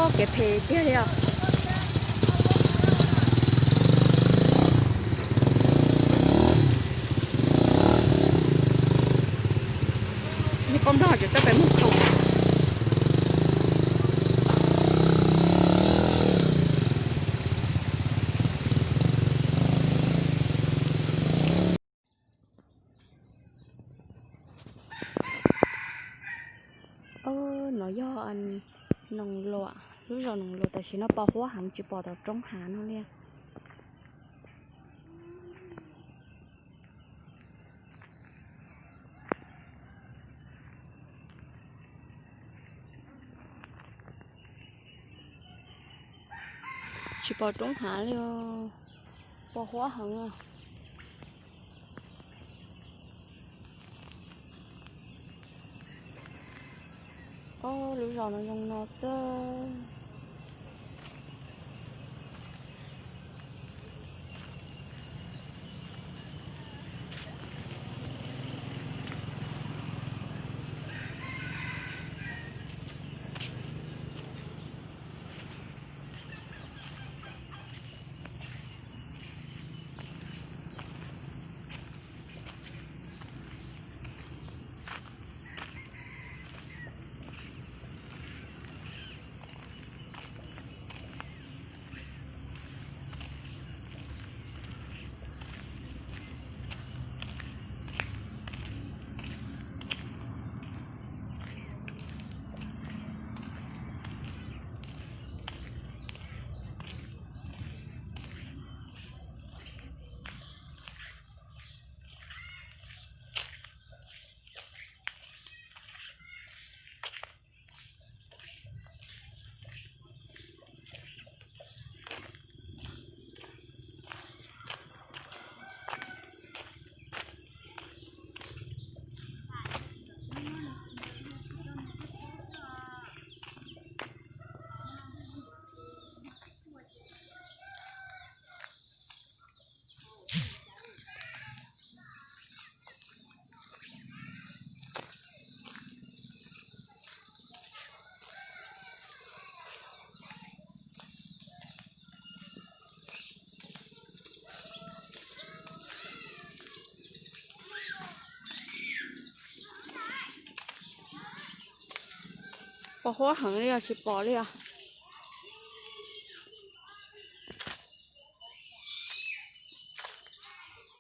Kev phem tiag li os. Niag poj nplog tseem tab tom mus khaum. No yog Noos Luam, lub zos Noos Luam, tam sim no pos huab heev tsis pom tom roob hav no li. Tsis pom roob hav li os, pos huab heev. Ob lub zos no zoo no xwb. Pos huab heev li os, tsis pom li os.